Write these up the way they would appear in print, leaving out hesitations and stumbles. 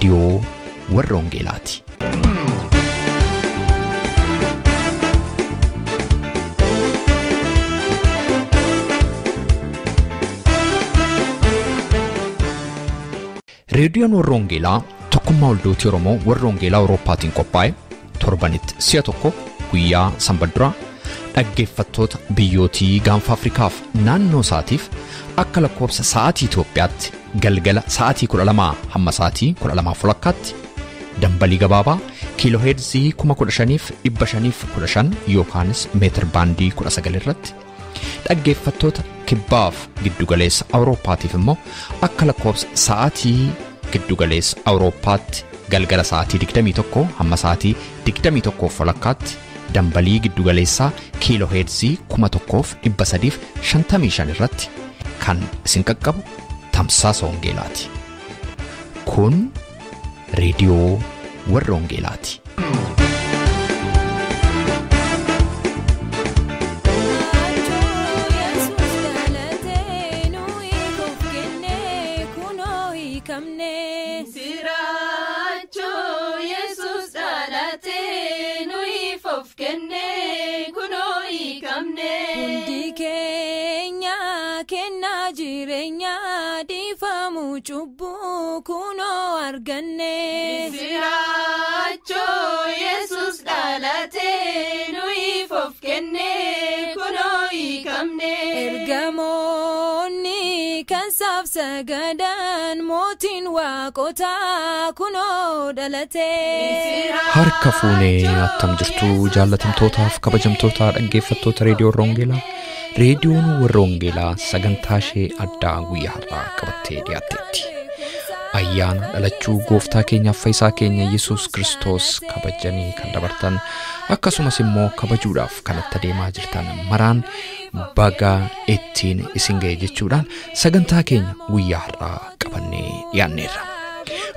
Reediyoo Warra Wangeelaati. Reediyoon Warra Wangeelaa tokkummaa waldootii Oromoo Warra Wangeelaa Awurooppaatiin qophaa'e torbanitti si'a tokko guyyaa sanbata duraa dhaggeeffattoota biyyootii gaanfa Afrikaaf naannoo isaatiif akka lakkoofsa sa'aatii Itoophiyaatti galgala sa'aatii 12 hamma sa'aatii 12:30 dambalii gabaabaa kiilooheerzii 15,515 yookaanis meetir baandii 19 irratti dhaggeeffattoota kibbaaf giddugaleessa Awurooppaatiif immoo akka lakkoofsa sa'aatii giddugaleessa Awurooppaatti galgala sa'aatii 21 hamma sa'aatii 21:30 dambalii giddugaleessaa kiilooheerzii 1355 irratti kan isin qaqqabu tamsaasa wangeelaati. Kun Reediyoo Warra Wangeelaati. Hundi keenya kennaa jireenyaa dhiifamuu cubbuu kunoo arganne. Misiraachoo Yesuus dhalatee nuyiif of kenne kunoo hiikamne. Ergamoonni kan saaf sagadan mootiin waaqotaa kunoo dhalate. Harka fuunee attam jirtu jaallatamtootaaf kabajamtoota dhaggeeffattoota Reediyoo Warra Wangeelaa. Reediyoon Warra Wangeelaa sagantaa ishee addaa guyyaa har'aa qabattee dhiyaatteetti. Ayyaana dhalachuu gooftaa keenyaaf fayyisaa keenya Yesuus Kiristoos kabajanii kan dabartan akkasumas immoo kabajuudhaaf kan itti adeemaa jirtan maraan baga ittiin isin ga'e jechuudhaan sagantaa keenya guyyaa har'aa qabannee dhiyaanneerra.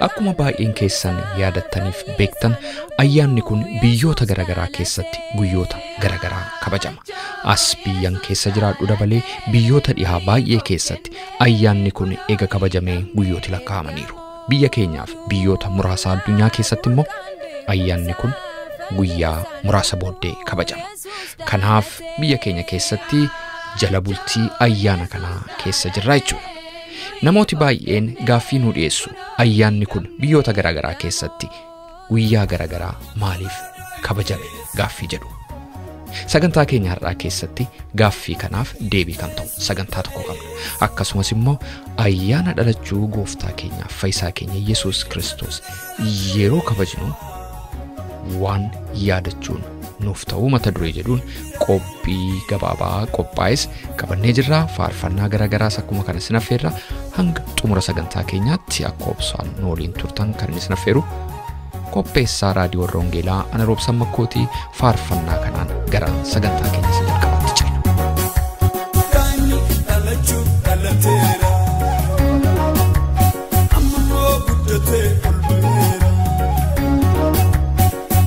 Akkuma baay'een keessan yaadattaniif beektan ayyaanni kun biyyoota garaagaraa keessatti guyyoota garaagaraa kabajama. As biyyan keessa jiraadhu dabalee biyyoota dhihaa baay'ee keessatti ayyaanni kun eega kabajamee guyyooti lakkaa'amaniiru. Biyya keenyaaf biyyoota muraasa addunyaa keessatti immoo ayyaanni kun guyyaa muraasa booddee kabajama. Kanaaf biyya keenya keessatti jala bultii ayyaana kanaa keessa jirra jechuudha. Namooti baay'een gaaffii nu dhiyeessu. Ayyaanni kun biyyoota garaagaraa keessatti guyyaa garaagaraa maaliif kabajame gaaffii jedhu. Sagantaa keenya har'aa keessatti gaaffii kanaaf deebii kan ta'u sagantaa tokko qabna. Akkasumas immoo ayyaana dhalachuu gooftaa keenyaaf fayyisaa keenya Yesuus Kiristoos yeroo kabajnu waan yaadachuun nuuf ta'uu mata duree jedhuun qophii gabaabaa qophaa'es qabannee jirra. Faarfannaa garaagaraas akkuma kana isin affeerra. Hanga xumura sagantaa keenyaatti akka obsaan nu waliin turtan kan isin affeeru qopheessaa Raadiyoo Warra Wangeelaa ana Roobsan Makkootii faarfannaa kanaan gara sagantaa keenya isa jalqabaatti ceena. Daa'imni dhalachuu dhalateera. Amma immoo guddatee ol ba'eera.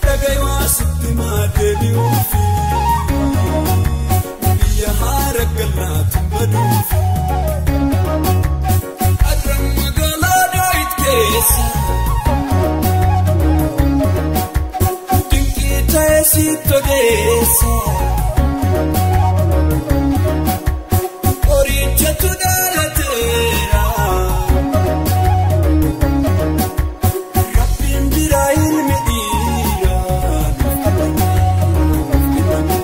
Dhaga'i waa sitti maa deebi'uufi. Biyya haara galnaatu baduufi. Adra magaalaa Daawit keessa. Dinqii ta'e sitti odeessa. Qorichatu dhalateera. Rabbiin biraa ilmi dhiiraa nuuf kenname, nuuf kenname.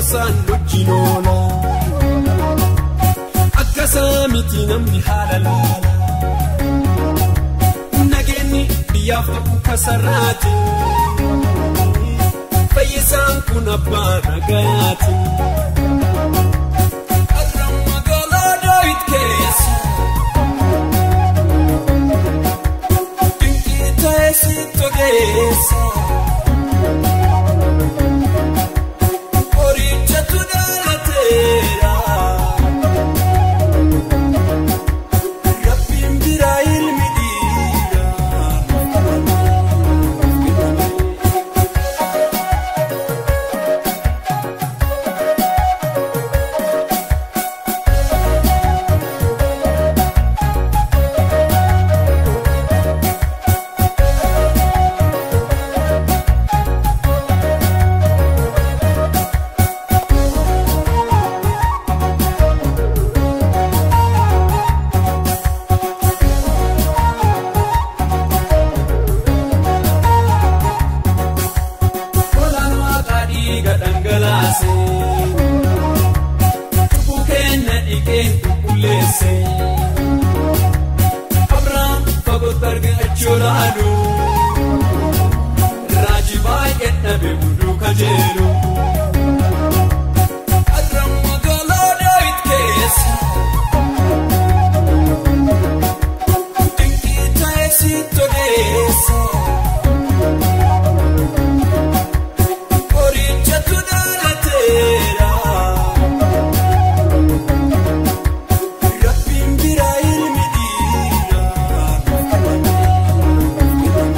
Gorsaan wajjin oola. Akka saamiti namni haala laala. Nageenyi biyyaaf ta'u kasarraati. Fayyisaan kun abbaa nagayaati. Har'a magaalaa Daawit keessa. Dinqii ta'e sitti ogeessa. Qorichatu dhalateera. Rabbiin biraa ilmi dhiiraa nuuf kenname. Hoolaan waaqaa dhiiga dhangalaase. Cubbuu keenya dhiqee qulqulleesse. Abrahaam fagootti argachuu laalu. Raajii baay'ee dhabe hunduu kajeelu. Har'a magaalaa Daawit keessa. Dinqii ta'e sitti ogeessa. Qorichatu dhalateera. Rabbiin biraa ilmi dhiiraa nuuf kenname.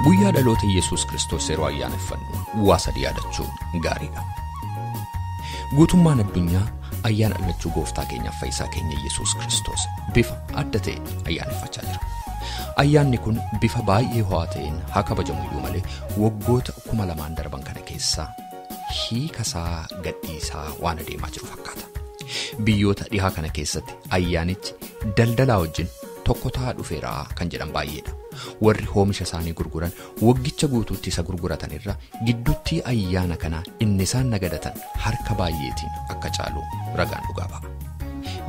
Guyyaa dhaloota Yesuus Kiristoos yeroo ayyaaneffannu waa sadii yaadachuun gaariidha. Guutummaan addunyaa ayyaana dhalachuu gooftaa keenyaaf fayyisaa keenya Yesuus Kiristoos bifa adda ta'een ayyaaneffachaa jira. Ayyaanni kun bifa baay'ee ho'aa ta'een haa kabajamu iyyuu malee waggoota 2000 darban kana keessaa hiikasaa gadhiisaa waan adeemaa jiru fakkaata. Biyyoota dhihaa kana keessatti ayyaanichi daldalaa wajjin tokko ta'aa dhufeera kan jedhan baay'eedha. Warri oomisha isaanii gurguran waggicha guutuutti isa gurguratan irra gidduutti ayyaana kanaa inni isaan nagadatan harka baay'eetiin akka caalu ragaan dhugaa ba'a.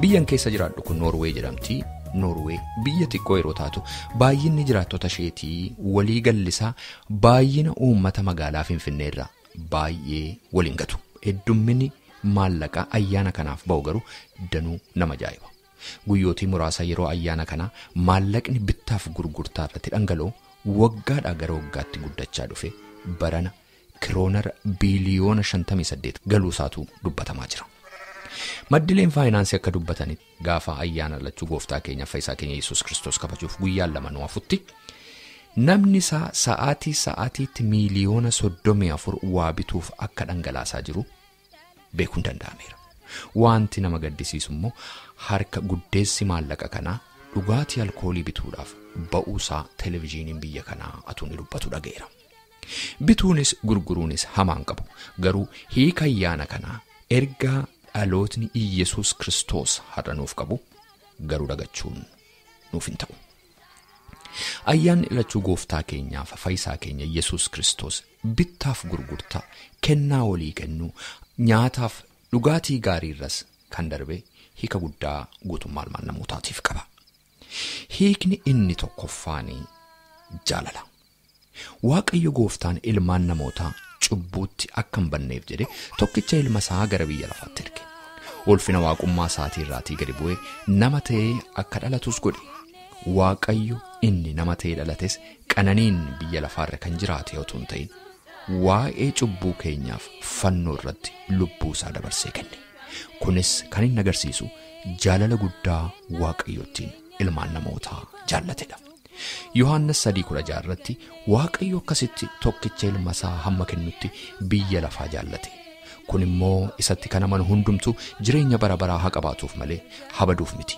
Biyyan keessa jiraadhu kun Noorwee jedhamti. Noorwee biyya xiqqoo yeroo taatu baay'inni jiraattota isheetii walii gallisaa baay'ina uummata magaalaa Finfinnee irraa baay'ee waliin gatu. Heddumminni maallaqaa ayyaana kanaaf ba'u garuu danuu nama ajaa'iba. Guyyootii muraasa yeroo ayyaana kanaa maallaqni bittaaf gurgurtaa irratti dhangala'u waggaadhaa gara waggaatti guddachaa dhufe barana kiroonara biiliyoona 58 galuusaatu dubbatamaa jira. Maddileen faayinaansii akka dubbatanitti gaafa ayyaana dhalachuu gooftaa keenya fayyisaa keenya Yesuus Kiristoos kabajuuf guyyaan lama nu hafutti namni isaa sa'aatii sa'aatiitti miiliyoona 34 waa bituuf akka dhangalaasaa jiru beekuun danda'ameera. Wanti nama gaddisiisu immoo harka guddeessi maallaqa kanaa dhugaatii alkoolii bituudhaaf ba'uusaa televezyiiniin biyya kanaa atuu ni dubbatu dhaga'eera. Bituunis gurguruunis hamaan qabu garuu hiika ayyaana kanaa ergaa dhalootni Iyyasuus Kiristoos har'a nuuf qabu garuu dagachuun nuuf hin ta'u. Ayyaanni dhalachuu gooftaa keenyaaf fayyisaa keenya Iyyasuus Kiristoos bittaaf gurgurtaa kennaa walii kennuu nyaataaf dhugaatii gaarii irras kan darbe hiika guddaa guutummaa ilmaan namootaatiif qaba. Hiikni inni tokkoffaanii jaalala. Waaqayyo gooftaan ilmaan namootaa cubbuutti akka hin banneef jedhe tokkicha ilma isaa gara biyya lafaatti erge. Ulfina waaqummaa isaatii irraatii gadi bu'ee nama ta'ee akka dhalatus godhe. Waaqayyo inni nama ta'ee dhalates qananiin biyya lafaarra kan jiraate otoo hin ta'in waa'ee cubbuu keenyaaf fannoo irratti lubbuu isaa dabarsee kenne. Kunis kan inni agarsiisu jaalala guddaa Waaqayyoottiin ilmaan namootaa jaallatedha. Yohaannis 3:16 irratti Waaqayyo akkasitti tokkicha ilma isaa hamma kennutti biyya lafaa jaallate. Kun immoo isatti kan amanu hundumtuu jireenya bara baraa haa qabaatuuf malee habaduuf miti.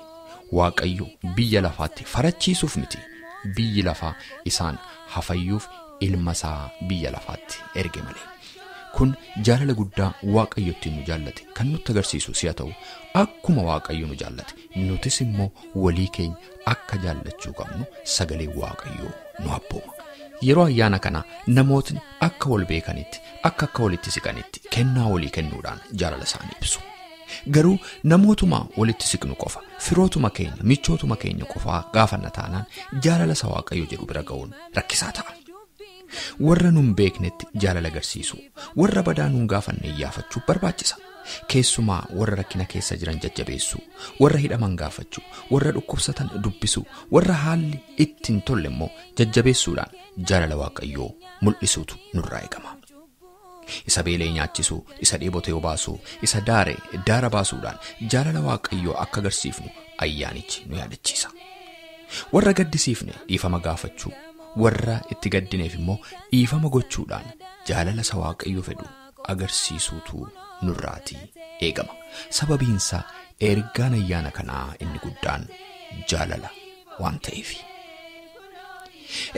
Waaqayyo biyya lafaatti farachiisuuf miti. Biyyi lafaa isaan hafayyuuf ilma isaa biyya lafaatti erge malee. Kun jaalala guddaa Waaqayyo ittiin nu jaallate kan nutti agarsiisu si'a ta'u akkuma Waaqayyo nu jaallate nutis immoo walii keenya akka jaallachuu qabnu sagalee Waaqayyoo nu abbooma. Yeroo ayyaana kana namootni akka wal beekanitti, akka walitti siqanitti kennaa walii kennuudhaan jaalala isaanii ibsu. Garuu namootuma walitti siqnu qofa, firootuma keenya, michootuma keenya qofaa gaafanna taanaan jaalala isa Waaqayyo jedhu bira ga'uun rakkisaa ta'a. Warra nun beeknetti jaalala agarsiisu, warra badaa nun gaafanne iyyaafachuu barbaachisa. Keessumaa warra rakkina keessa jiran jajjabeessuu, warra hidhaman gaafachuu, warra dhukkubsatan dubbisuu, warra haalli ittiin tolle immoo jajjabeessuudhaan jaalala Waaqayyoo mul'isuutu nurraa eegama. Isa beela'e nyaachisuu, isa dheebote obaasuu, isa daare daara baasuudhaan jaalala Waaqayyoo akka agarsiifnu ayyaanichi nu yaadachiisa. Warra gaddisiifne dhiifama gaafachuu, warra itti gaddineef immoo dhiifama gochuudhaan jaalala isa Waaqayyo fedhu agarsiisuutu nurraatii eegama. Sababiinsaa ergaan ayyaana kanaa inni guddaan jaalala waan ta'eef.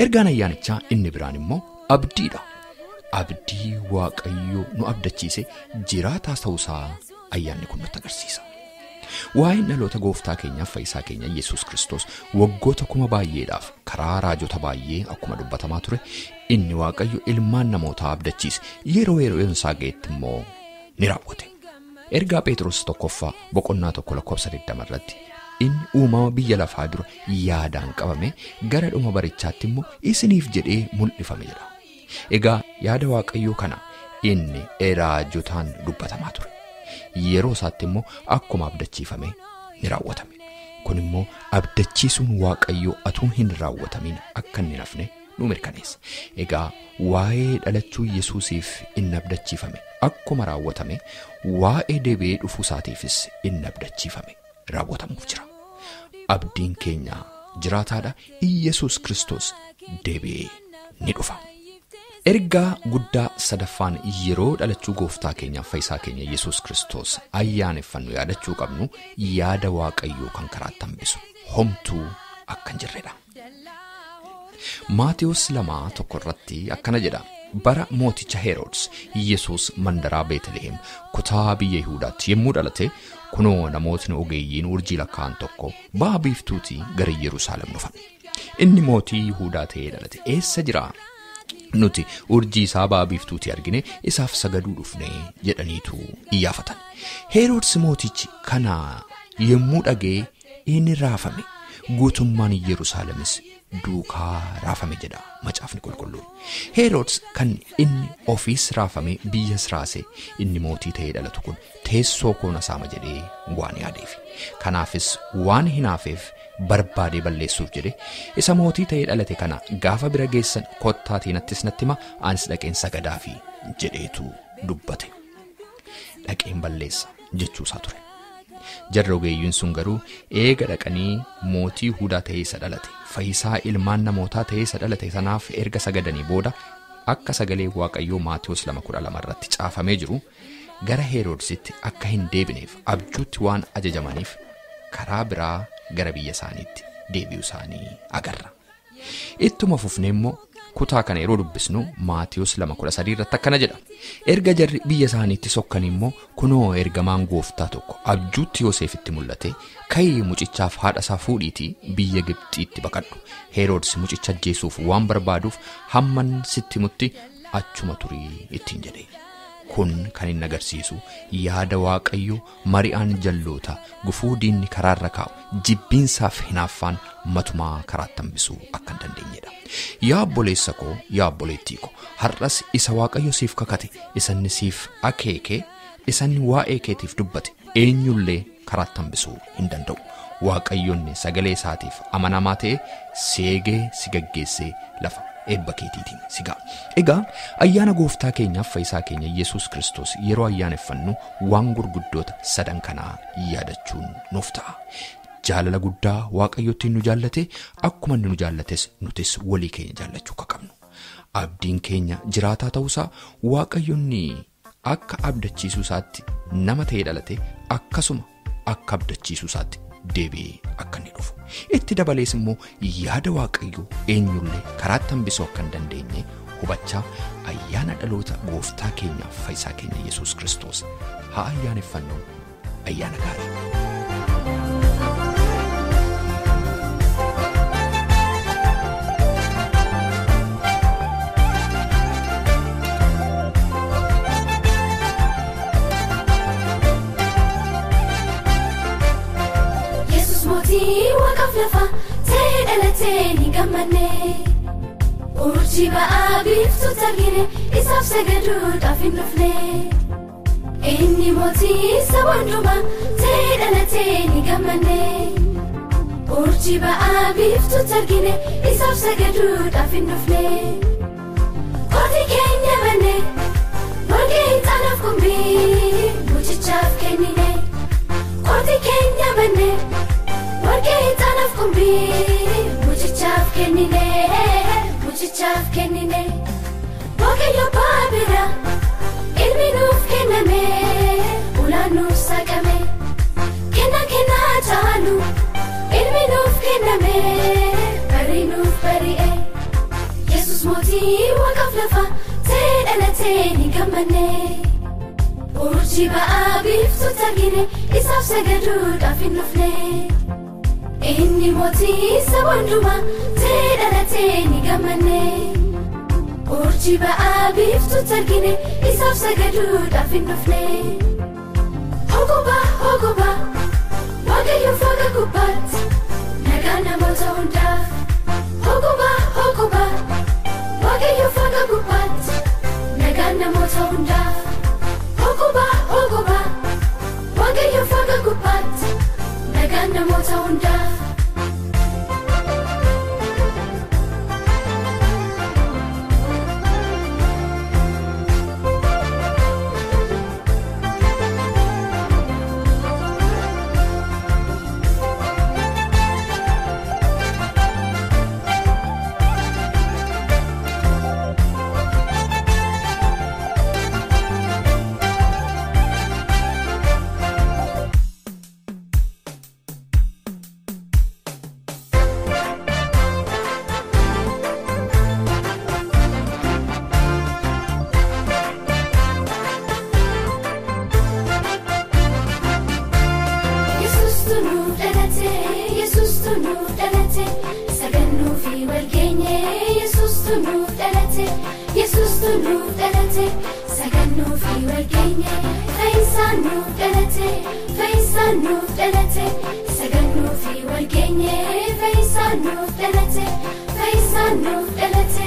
Ergaan ayyaanichaa inni biraan immoo abdiidha. Abdii Waaqayyo nu abdachiise jiraataa ta'uusaa ayyaanni kun nutti agarsiisa. Waa'een dhaloota gooftaa keenyaaf fayyisaa keenya Yesuus Kiristoos waggoota kuma baay'eedhaaf karaa raajota baay'ee akkuma dubbatamaa ture inni Waaqayyo ilmaan namootaa abdachiise yeroo yeroon isaa ga'etti immoo ni raawwate. Ergaa Phexros 1 boqonnaa 1 lakkoofsa 20 irratti inni uumama biyya lafaa dura yaadaan qabame gara dhuma barichaatti immoo isiniif jedhee mul'ifame jedha. Egaa yaada Waaqayyoo kana inni raajotaan dubbatamaa ture. Yeroo isaatti immoo akkuma abdachiifame ni raawwatame. Kun immoo abdachiisuun Waaqayyoo atuu hin raawwatamin akka inni nafne nu mirkaneessa. Egaa waa'ee dhalachuu Yesuusiif inni abdachiifame akkuma raawwatame waa'ee deebi'ee dhufuu isaatiifis inni abdachiifame raawwatamuuf jira. Abdiin keenya jiraataadha. Yesuus Kiristoos deebi'ee ni dhufa. Ergaa guddaa sadaffaan yeroo dhalachuu gooftaa keenyaaf fayyisaa keenya Yesuus Kiristoos ayyaaneffannu yaadachuu qabnu yaada Waaqayyoo kan karaatti hambisu homtuu akka hin jirredha. Maatewos 2:1 irratti akkana jedha. Bara mooticha Heroodis Yesuus mandaraa Beetliheem kutaa biyya Yihuudaatti yommuu dhalate kunoo namootni ogeeyyiin urjii lakkaa'an tokko ba'a biiftuutii gara Yerusaalem dhufan. Inni mootii Yihuudaa ta'ee dhalate eessa jira? Nuti urjii isaa ba'a biiftuutii argine isaaf sagaduu dhufne jedhaniitu iyyaafatan. Heroodis mootichi kana yommuu dhaga'e inni raafame. Guutummaan Yerusaalemis duukaa raafame jedha macaafni qulqulluun. Heroodis kan inni ofiis raafame biyyas raase inni mootii ta'ee dhalatu kun teessoo koo na saama jedhee waan yaadeef. Kanaafis waan hinaafeef barbaadee balleessuuf jedhe isa mootii ta'ee dhalate kana gaafa bira geessan kottaatii nattis natti hima anis dhaqeen sagadaafi jedheetu dubbate. Dhaqeen balleessa jechuusaa ture. Jarri ogeeyyiin sun garuu eega dhaqanii mootii Yihuudaa ta'ee isa dhalate fayyisaa ilmaan namootaa ta'ee isa dhalate sanaaf erga sagadanii booda akka sagalee Waaqayyoo Maatewos 2:12 irratti caafamee jiru gara Heroodisitti akka hin deebineef abjuutti waan ajajamaniif karaa biraa gara biyya isaaniitti deebi'uu isaanii agarra. Ittuma fufnee immoo kutaa kana yeroo dubbisnu Maatewos 2:13 irratti akkana jedha. Erga jarri biyya isaaniitti sokkanii immoo kunoo ergamaan gooftaa tokko abjuutti Yoosefitti mul'ate ka'ii mucichaaf haadha isaa fuudhiitii biyya Gibxiitti baqadhu. Heroodis mucicha ajjeesuuf waan barbaaduuf hamman sitti himutti achuma turii ittiin jedhe. Kun kan inni agarsiisu yaada Waaqayyoo mari'aan jalloota gufuu diinni karaarra kaa'u jibbiinsaaf hinaaffaan matumaa karaatti hambisuu akka hin dandeenyedha. Yaa obboleessa koo, yaa obboleettii koo, har'as isa Waaqayyo siif kakate, isa inni siif akeeke, isa inni waa'ee keetiif dubbate eenyullee karaatti hambisuu hin danda'u. Waaqayyoonni sagalee isaatiif amanamaa ta'e si eegee si gaggeessee lafa eebba keetiitiin si ga'a. Egaa ayyaana gooftaa keenyaaf fayyisaa keenya Yesuus Kiristoos yeroo ayyaaneffannu waan gurguddoota sadan kanaa yaadachuun nuuf ta'a. Jaalala guddaa Waaqayyootti nu jaallate akkuma inni nu jaallates nutis walii keenya jaallachuu akka qabnu. Abdiin keenya jiraataa ta'uusaa Waaqayyoonni akka abdachiisuu isaatti nama ta'ee dhalate akkasuma akka abdachiisuu isaatti deebi'ee akka inni dhufu. Itti dabalees immoo yaada Waaqayyoo eenyullee karaatti hambisuu akka hin dandeenye hubachaa ayyaana dhaloota gooftaa keenyaaf fayyisaa keenya Yesuus Kiristoos haa ayyaaneffannu. Ayyaana gaarii. dhalatee ni gammanne. Urjii ba'aa biiftuu argine isaaf sagaduudhaaf hin dhufne. Inni mootii saba hundumaa ta'ee dhalatee ni gammanne. Urjii ba'aa biiftuu argine isaaf sagaduudhaaf hin dhufne. Qotii keenya banne warqee ixaanaaf qumbii mucichaaf kennine. Qotii keenya banne warqee ixaanaaf qumbii mucichaaf kennine. Mucichaaf kennine. Waaqayyo abbaa bira ilmi nuuf kenname ulaan nuuf saaqame. Kenna kennaa caalu ilmi nuuf kenname barii nuuf bari'e. Yesus mootii waaqaaf lafa ta'ee dhalatee ni gammanne. Urjii ba'aa biiftuu argine isaaf sagaduudhaaf hin dhufne. Inni mootii saba hundumaa ta'ee dhalatee ni gammanne. Urjii ba'aa biiftuu argine isaaf sagaduudhaaf hin dhufne. Hogoba hogoba Waaqayyo waaqa gubbaatti nagaa namoota hundaaf. Hogoba hogoba Waaqayyo waaqa gubbaatti nagaa namoota hundaaf. Hogoba hogoba Waaqayyo waaqa gubbaatti nagaa namoota hundaaf. Yesuustu nuuf dhalate, Yesuustu nuuf dhalate, sagannuu fi wal geenye. Yesuustu nuuf dhalate, Yesuustu nuuf dhalate, sagannuu fi wal geenye. Fayyisaan nuuf dhalate, fayyisaan nuuf dhalate, sagannuu fi wal geenye. Fayyisaan nuuf dhalate, fayyisaan nuuf dhalate,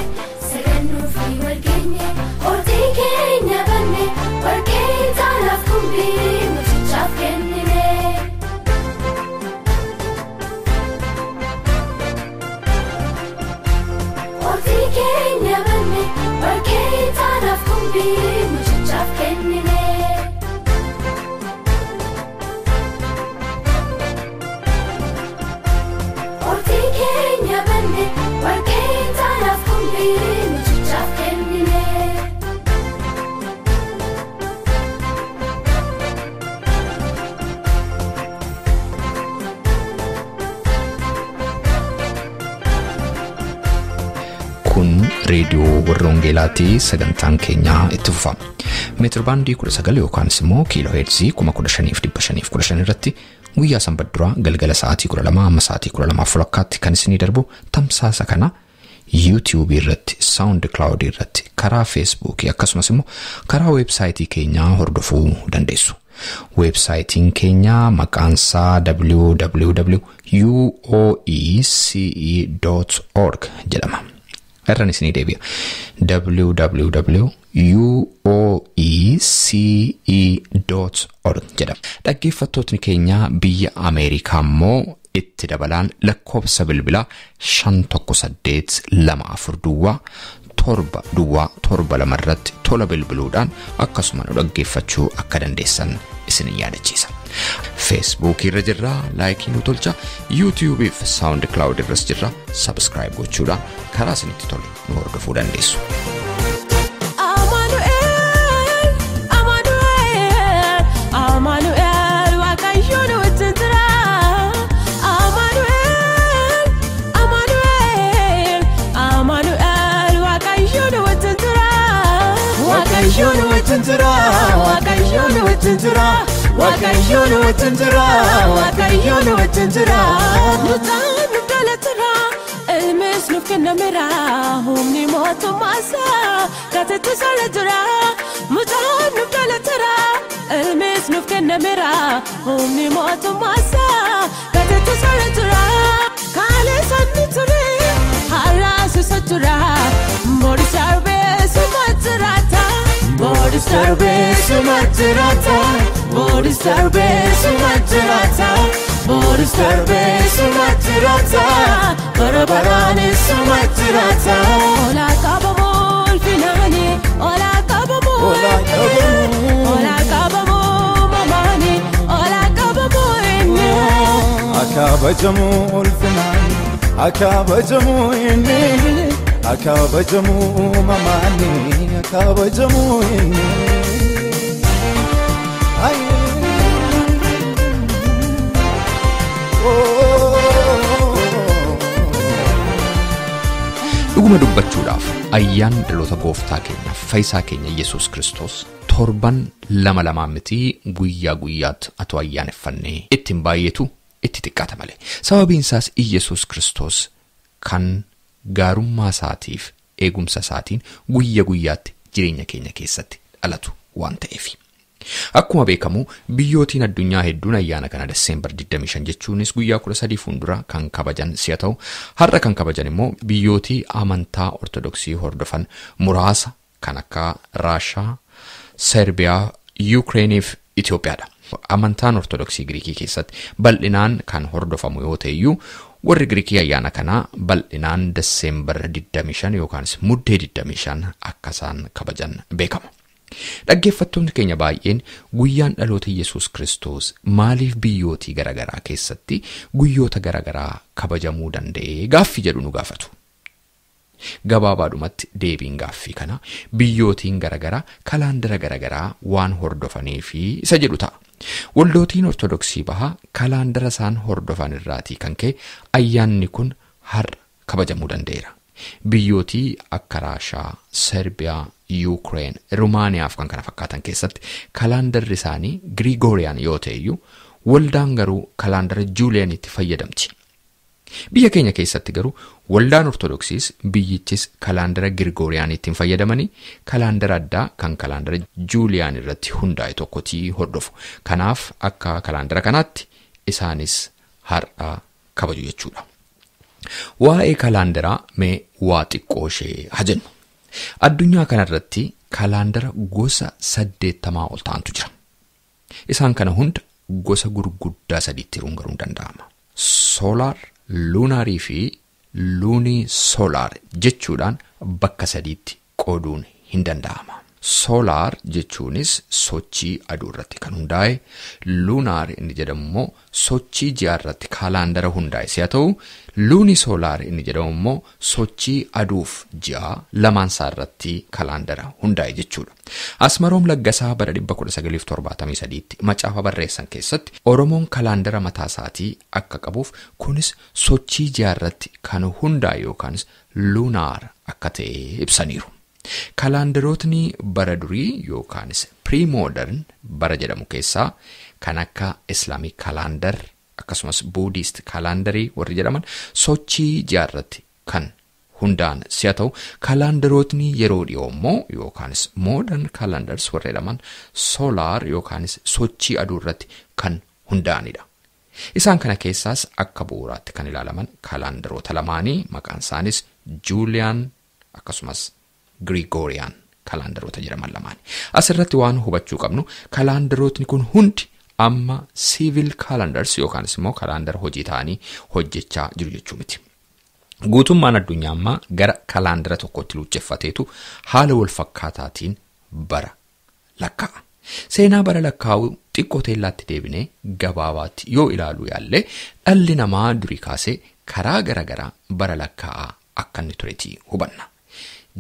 sagannuu fi wal geenye. Ordii keenya banne warqee ixaanaaf qumbii mucichaaf kennine. Ordii keenya banne warqee ixaanaaf qumbii mucichaaf kennine. Ordii keenya banne warqee ixaanaaf qumbii mucichaaf kennine. Kun reediyoo warra Wangeelaatii sagantaan keenyaa itti fufa. Meetir baandii 19 yookaanis immoo kiiloo heerzii 15,515 irratti guyyaa sanbata duraa galgala sa'aatii 12 amma sa'aatii 12:30 kan isinii darbu tamsaasa kana YouTube irratti, SoundCloud irratti, karaa Facebook akkasumas immoo karaa weebsaayitii keenyaa hordofuu dandeessu. Weebsaayitiin keenya maqaansaa www.uoece.org jedhama. Irraan isinii deebi'a. www.uoece.org jedhama. Dhaggeeffattootni keenya biyya Ameerikaa immoo itti dabalaan lakkoofsa bilbilaa 518 24 duwwaa 7 duwwaa 7 2 irratti tola bilbiluudhaan akkasuma nu dhaggeeffachuu akka dandeessan isin yaadachiisa. Facebook irra jirra, laayikii nu tolcha, YouTube fi SoundCloud irras jirra, subscribe gochuudhaan karaa isinitti tole nu hordofuu dandeessu. Amanuel, Amanuel, Amanuel, Waaqayyo nu wajjin jira. Amanuel, Amanuel, Amanuel, Waaqayyo nu wajjin jira. Waaqayyo nu wajjin jira, Waaqayyo nu wajjin jira, Waaqayyo nu wajjin jira, Waaqayyo nu wajjin jira. Mucaan nuuf dhalateera, ilmis nuuf kennameera, humni mootummaa isaa gateetti isaarra jira. Mucaan nuuf dhalateera, ilmis nuuf kennameera, humni mootummaa isaa gateetti isaarra jira. Kaleessa inni ture. darbee suma jiraata, boris darbee suma jiraata, boris darbee suma jiraata, bara baraanis suma jiraata. Ola qabamu ulfinaani, ola qabamu inni, ola qabamu mamaani, ola qabamu inni. Akabajamu ulfinaani, akabajamu inni, akabajamu mamaani, akabajamu inni. Ay, oh. Dhuguma dubbachuudhaaf ayyaanni dhaloota gooftaa keenya fayyisaa keenya Yesuus Kiristoos torban lama lamaan miti guyyaa guyyaatti atoo ayyaaneffannee ittiin baay'eetu itti xiqqaata malee. Sababiin isaas Yesuus Kiristoos kan gaarummaa isaatiif eegumsa isaatiin guyya guyyaatti jireenya keenya keessatti dhalatu waan ta'eef. Akkuma beekamu biyyootiin addunyaa hedduun ayyaana kana Deseembar 25 jechuunis guyyaa 13 fuuldura kan kabajan si'a ta'u, har'a kan kabajan immoo biyyootii amantaa Ortodoksii hordofan muraasa kan akka Raashaa, Serbiyaa, Yuukireenii fi Itoophiyaadha. Amantaan Ortodoksii Giriikii keessatti bal'inaan kan hordofamu yoo ta'e iyyuu warri Giriikii ayyaana kanaa bal'inaan Deseembar 25 yookaanis Muddee 25 akka isaan kabajan beekama. Dhaggeeffattoonni keenya baay'een guyyaan dhaloota Yesuus Kiristoos maaliif biyyootii garaagaraa keessatti guyyoota garaagaraa kabajamuu danda'e gaaffii jedhu nu gaafatu. Gabaabaadhumatti deebiin gaaffii kana biyyootiin garaagaraa kalaandara garaagaraa waan hordofanii fi isa jedhu ta'a. Waldootiin Ortodoksii bahaa kalaandara isaan hordofan irraatii kan ka'e ayyaanni kun har'a kabajamuu danda'eera. Biyyootii akka Raashaa, Serbiyaa, Yuukireen, Rumaaniyaa fi kan kana fakkaatan keessatti kalaandarri isaanii Girigooriyaan yoo ta'e iyyuu waldaan garuu kalaandara Juuliyaanitti fayyadamti. Biyya keenya keessatti garuu waldaan Ortodoksiis biyyichis kalaandara Girigooriyaanitti hin fayyadamanii kalaandara addaa kan kalaandara Juuliyaan irratti hundaa'e tokkotti hordofu. Kanaaf akka kalaandara kanaatti isaanis har'a kabaju jechuudha. Waa'ee kalaandaraa mee waa xiqqoo ishee haa jennu. Addunyaa kanarratti kalaandara gosa 80 ol ta'antu jira. Isaan kana hunda gosa gurguddaa sadiitti hiruun garuu danda'ama. Soolaar, luunaarii fi luunii soolaar jechuudhaan bakka sadiitti qooduun hin danda'ama. Soolaar jechuunis sochii aduu irratti kan hundaa'e, luunaar inni jedhamu immoo sochii ji'a irratti kaalaandara hundaa'e si'a ta'u, luunii soolaar inni jedhamu immoo sochii aduuf ji'a lamaan isaa irratti kaalaandara hundaa'e jechuudha. Asmaroom Laggasaa bara 1973tti macaafa barreessan keessatti Oromoon kaalaandara mataa isaatii akka qabuuf kunis sochii ji'a irratti kan hundaa'e yookaanis luunaar akka ta'e ibsaniiru. Kalaandarootni bara durii yookaanis pre-modern bara jedhamu keessaa kan akka Islaamic calendar akkasumas Buddhist calendarii warri jedhaman sochii ji'a irratti kan hundaa'an si'a ta'u, kalaandarootni yeroo dhiyoo immoo yookaanis modern calendars warri jedhaman solar yookaanis sochii aduu irratti kan hundaa'anidha. Isaan kana keessaas akka bu'uuraatti kan ilaalaman kalaandaroota lamaanii maqaan isaanis Julian akkasumas Gregorian kalaandaroota jedhaman lamaani. Asirratti waan hubachuu qabnu kalaandarootni kun hundi amma civil calendars yookaanis immoo kalaandara hojii ta'anii hojjechaa jiru jechuu miti. Guutummaan addunyaa ammaa gara kalaandara tokkotti luucceffateetu haala wal fakkaataatiin bara lakkaa'a. Seenaa bara lakkaa'uu xiqqoo teellaatti deebinee gabaabaatti yoo ilaaluu yaalle dhalli namaa durii kaasee karaa garaagaraa bara lakkaa'aa akka inni tureeti hubanna.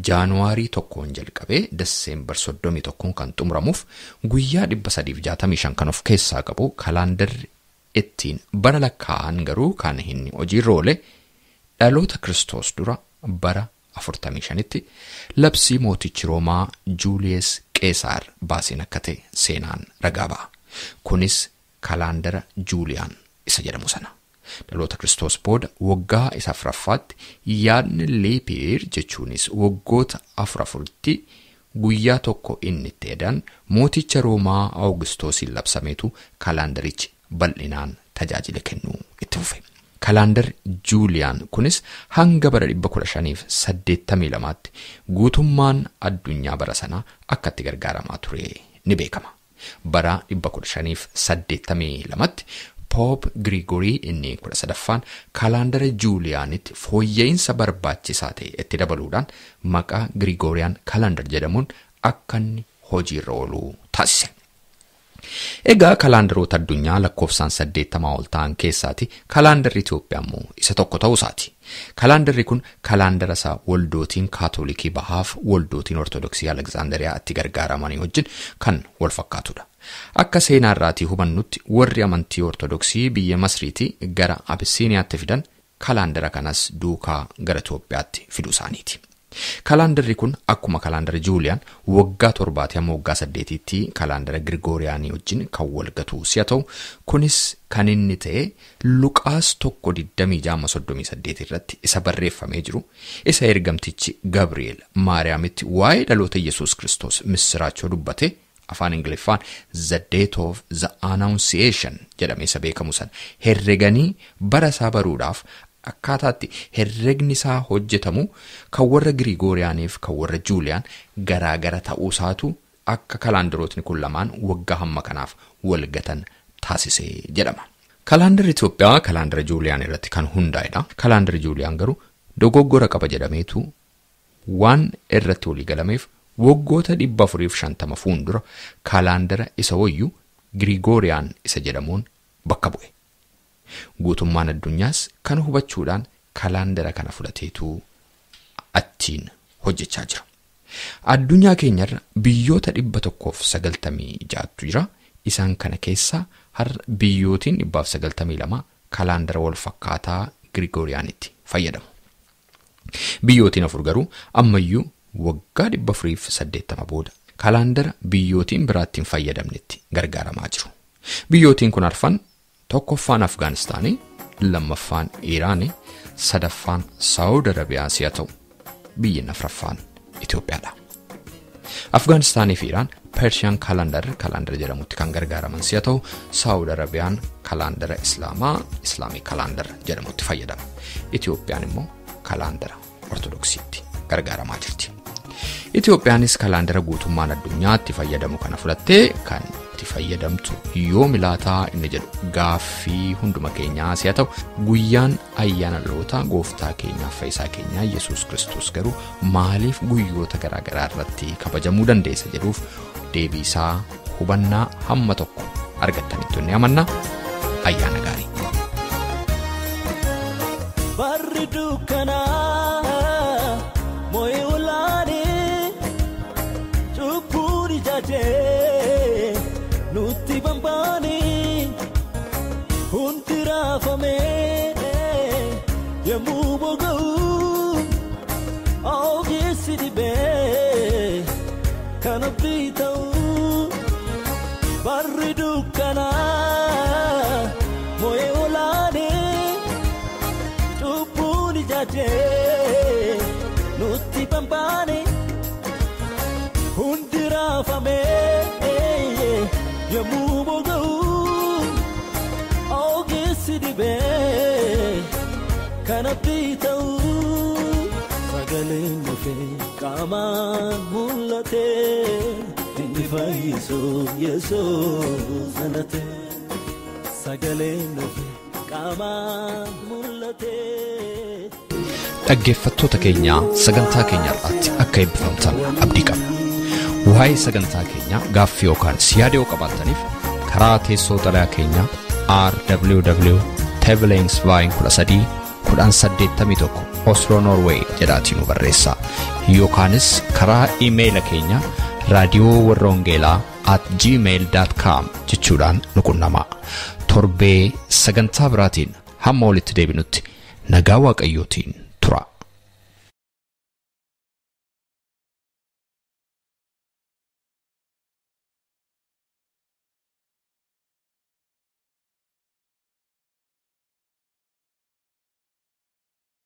Jaanuwaarii 1 jalqabee Deseembar 31 kan xumuramuuf guyyaa 365 kan of keessaa qabu kalaandarri ittiin bara lakkaa'an garuu kan inni hojiirra oole dhaloota Kiristoos dura bara 45tti labsii mootichi Roomaa Juuliyes Qeesaar baaseen akka ta'e seenaan ragaa ba'a. Kunis kalaandara Juuliyaan isa jedhamu sana. Dhaloota Kiristoos booda waggaa isa afuraffaatti yaadni leepiir jechuunis waggoota 4-4tti guyyaa tokko inni itti edan mooticha Roomaa Awugistoosiin labsameetu kalaandarichi bal'inaan tajaajila kennuu itti fufe. Kalaandarri Juuliyaan kunis hanga bara 1582tti guutummaan addunyaa bara sanaa akka itti gargaaramaa ture ni beekama. Bara 1582tti Pope Girigorii inni 13ffaan kalaandara Juuliyaanitti fooyya'insa barbaachisaa ta'e itti dabaluudhaan maqaa Girigooriyaan kalaandar jedhamuun akka inni hojiirra oolu taasise. Egaa kalaandaroota addunyaa lakkoofsaan 80 ol ta'an keessaati kalaandarri Itoophiyaa immoo isa tokko ta'uu isaati. Kalaandarri kun kalaandara isaa waldootiin Kaatoolikii Bahaaf waldootiin Ortodoksii Aleksaandariyaa itti gargaaramanii wajjin kan wal fakkaatudha. Akka seenaa irraatii hubannutti warri amantii Ortodoksii biyya Masriitii gara Abisiiniyaatti fidan kalaandara kanas duukaa gara Itoophiyaatti fiduu isaaniiti. Kalaandarri kun akkuma kalaandara Juuliyaan waggaa 7 hamma waggaa 8tti kalaandara Girigooriyaanii wajjin kan walgatu si'a ta'u, kunis kan inni ta'e Luqaas 1:26-38 irratti isa barreeffamee jiru isa ergamtichi Gabri'eel Maariyaamitti waa'ee dhaloota Yesuus Kiristoos misiraachoo dubbate afaan Ingiliffaan The Date of the Annunciation jedhamee isa beekamu sana herreganii bara isaa baruudhaaf akkaataatti herregni isaa hojjetamu kan warra Girigooriyaaniif kan warra Juuliyaan garaagara ta'uu isaatu akka kalaandarootni kun lamaan waggaa hamma kanaaf walgatan taasise jedhama. Kalaandarri Itoophiyaa kalaandara Juuliyaan irratti kan hundaa'edha. Kalaandarri Juuliyaan garuu dogoggora qaba jedhameetu waan irratti walii galameef waggoota 450 fuuldura kalaandara isa wayyuu Girigooriyaan isa jedhamuun bakka bu'e. Guutummaan addunyaas kan hubachuudhaan kalaandara kana fudhateetu achiin hojjechaa jira. Addunyaa keenyarra biyyoota 196tu jira. Isaan kana keessaa har'a biyyootiin 192 kalaandara wal fakkaataa Girigooriyaanitti fayyadamu. Biyyootiin 4 garuu ammayyuu waggaa 480 booda kalaandara biyyootiin biraattiin fayyadamnetti gargaaramaa jiru. Biyyootiin kun arfan tokkoffaan Afgaanistaanii, lammaffaan Iraanii, sadaffaan Saawud Arabiyaa si'a ta'u biyyi afraffaan Itoophiyaadha. Afgaanistaanii fi Iraan Persiyaan kalaandara jedhamutti kan gargaaraman si'a ta'u Saawud Arabiyaan kalaandara Islaamaa Islaamii kalaandara jedhamutti fayyadama. Itoophiyaan immoo kalaandara Ortodoksiitti gargaaramaa jirti. Itoophiyaanis kalaandara guutummaan addunyaatti fayyadamu kana fudhattee kan itti fayyadamtu yoomi laataa inni jedhu gaaffii hunduma keenyaa si'a ta'u guyyaan ayyaana dhaloota gooftaa keenyaaf fayyisaa keenyaa Yesuus Kiristoos garuu maaliif guyyoota garaagaraa irratti kabajamuu dandeessa jedhuuf deebii isaa hubannaa hamma tokko argattanitti ni amanna. Ayyaana gaarii. Barri dukkanaa moo'ee olaanee cubbuun ijaajee nutti bambaanee hundi raafamee yemmuu boga'u ogeessi dhibee kan abdii ta'u barri dukkanaa moo'ee olaanee cubbuun ijaajee nutti bambaanee hundi raafamee yemmuu boga'u ogeessi dhibee kan abdii ta'u sagaleen dhufee qaamaan mul'ate inni fayyisu Yesuus dhalate sagaleen dhufee qaamaan mul'ate. Dhaggeeffattoota keenya sagantaa keenya irratti akka eebbifamtan abdii qabna. Waa'ee sagantaa keenyaa gaaffii yookaan yaada yoo qabaattaniif karaa teessoo xalayaa keenyaa RWW Tevelingsveien 13 1081 Oslo Norway jedhaatii nu barreessaa. Yookaanis karaa iimeeyila keenya raadiyoo warra wangeelaa @gmail.com jechuudhaan nu qunnamaa. Torbee sagantaa biraatiin hamma walitti deebinutti nagaa Waaqayyootiin